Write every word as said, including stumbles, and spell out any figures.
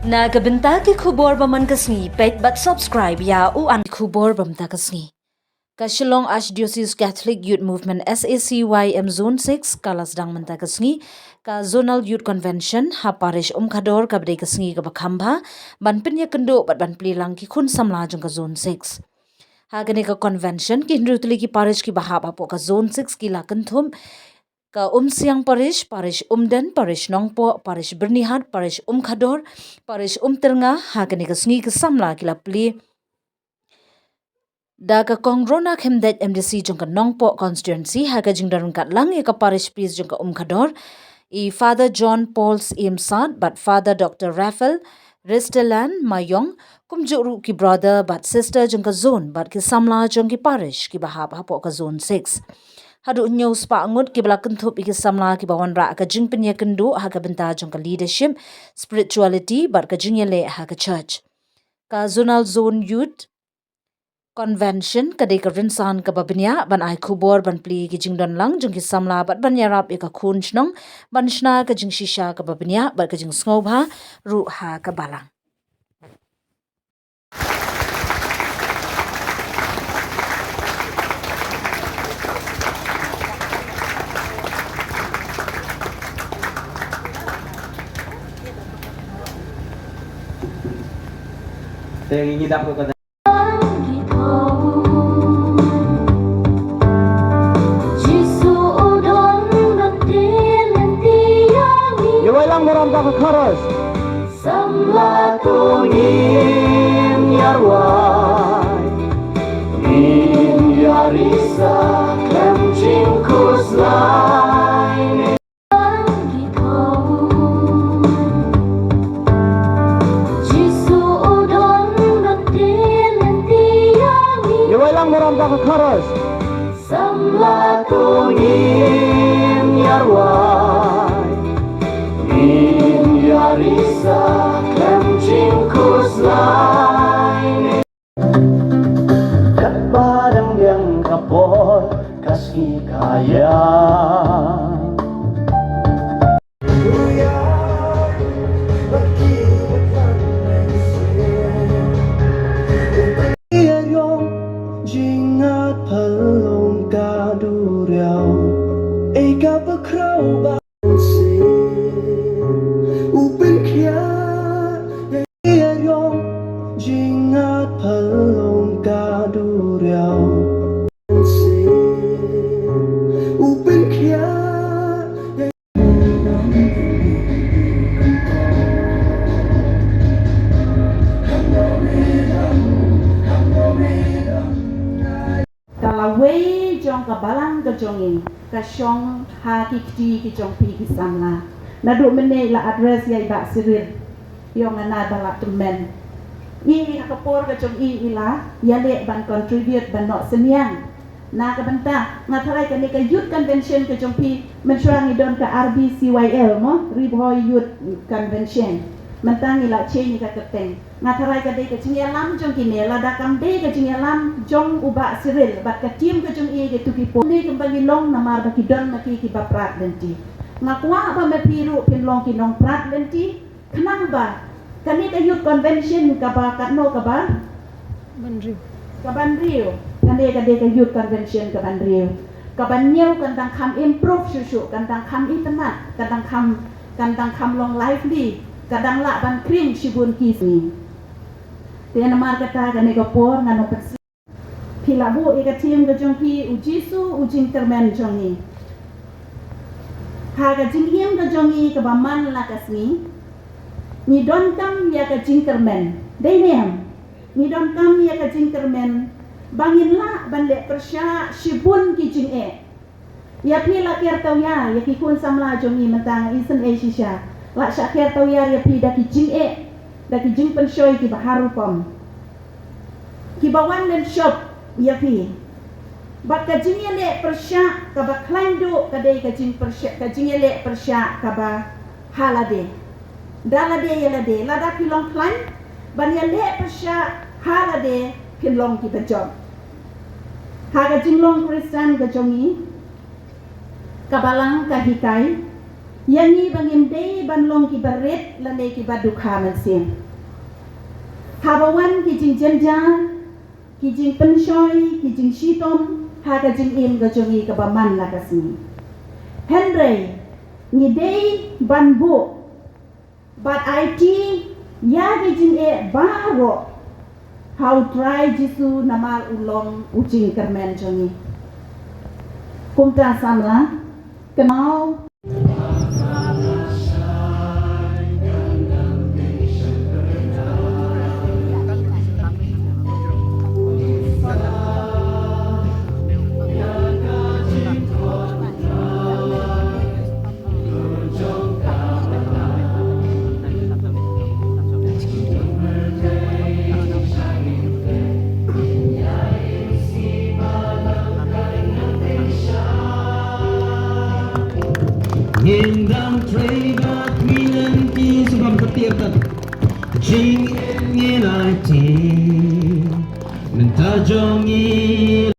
Na ka bynta ki khubor ba man ka sngi, peit bad subscribe ïa u an khubor ba mynta ka sngi. Ka Shillong Archdiocese Catholic Youth Movement, S A C Y M Zone six ka la sdang mynta ka sngi ka Zonal Youth Convention ha Parish Umkhador, kaba dei ka sngi kaba kham bha ban pynïakynduh bad ban plie lang ki khun samla jong ka Zone six. Ha kane ka convention, ki hynriew tylli ki parish kiba hap hapoh ka Zone six ki la kynthup: ka Umsiang Parish, Parish Umden, Parish Nongpoh, Parish Byrnihat, Parish Umkhador, Parish Umtyrnga. Ha kane ka sngi ki samla ki la plie da ka Kong Rona Khymdeit, M D C jong ka Nongpoh Constituency, ha ka jingdon ryngkat lang ïa ka Parish Priest jong ka Umkhador, i Father John Paul Syiem Sad bad Father Doctor Raphael Ristelan Mayong, kumjuh ruh ki brother bad sister jong ka zone bad ki samla jong ki parish kiba hap hapoh ka Zone six. Haduh hynñiew spah ngut kiba la kynthup ïa ki samla kiba wanrah ka jingpynïakynduh ha ka bynta jong ka leadership, spirituality bad ka jingïaleh ha ka church. Ka Zonal Zone Youth Convention ka dei ka rynsan kaba bniah ban ai khubor, ban plie ki jingdon lang jong ki samla bad ban ïarap ïa ka khun shnong ban shna ka jingshisha kaba bniah bad ka jingsngewbha ruh ha ka balang. Te ngi dap ko ka Ïa wai lang baroh ka chorus. Samla to ngin ïa rwai, ngin ïa risa khlem jingkhuslai. Jisu u don ban pynlong ïa ngi. Ïa wai lang baroh ka chorus. Samla to ngin ïa rwai, ngin ïa risa khlem jingkhuslai. Katba dang biang ka por, ka sngi ka ïa. Ïa ïong jingngeit pynlong ka duriaw, ei kaba khraw ba. U pynkhia ïa ïong jingngeit pynlong ka duriaw. U pynkhia. Ka lawei jong ka balang ka jong ngi ka shong ha ki kti ki jong phi ki samla. Naduh mynne i la address ïa i Bah Cyril, ïong nga na ba la tymmen. I ha ka por ka jong i i la ïaleh ban contribute ban noh synñiang. Na ka bynta nga tharai kane ka youth convention ka jong phi, mynshuwa ngi don ka R B C Y L mo, Ri Bhoi Youth Convention. Mynta ngi la change ïa ka kyrteng. Nga tharai ka dei ka jingïalam jong kine, lada kam dei ka jingïalam jong u Bah Cyril bad ka team ka jong i, kito ki por ne kumba ngi long namar ba ki don ma ki kiba prad lynti. Nga kwah ba ma phi ruh phin long ki nongprad lynti, khnang ba kane ka youth convention kaba katno, kaba hynriew. Kaba hynriew. Kane ka dei ka youth convention kaba hynriew. Kaba hynñiew kan dang kham improve shuh shuh, kan dang kham itynnad, kan dang kham, kan dang kham long lively, kan dang lah ban khring shibun ki sngi. Te namar kata kane ka por ngan ong pynsi. Phi la buh ïa ka theme ka jong phi, U Jisu U Jingkyrmen Jong Ngi. Ha ka jingim ka jong ngi kaba man la ka sngi, ngi donkam ïa ka jingkyrmen. Dei ne em? Ngi donkam ïa ka jingkyrmen ba ngin lah ban leh pyrshah shibun ki jingeh. Ïa phi la kyrtawïar ïa ki khun samla jong ngi mynta, ngi isynei shisha. La shah kyrtawïar ïa phi da ki jingeh, da ki jingpynshoi kiba har rukom, kiba wan lynshop ïa phi. Bad ka jingïaleh pyrshah kaba khlaiñ duh ka dei ka jingpyrshah, ka jingïaleh pyrshah kaba ha lade. Da lade ïa lade, lada phi long khlaiñ ban ïaleh pyrshah ha lade, phin long kiba jop. Ha ka jinglong Khristan ka jong ngi, ka Balang ka hikai Ïa ngi ba ngim dei ban long ki barit lane ki badukha mynsiem. Haba wan ki jingjynjar, ki jingpynshoi, ki jingshitom ha ka jingim ka jong ngi kaba man la ka sngi. Hynrei ngi dei ban buh bad aiti ïa ki jingeh baroh ha U Trai Jisu namar u long u jingkyrmen jong ngi. Kumta samla, kynmaw. Ngin dang trei bad ngi lynti sngewbha kyrpad. Jingim ngin aiti mynta jong ngi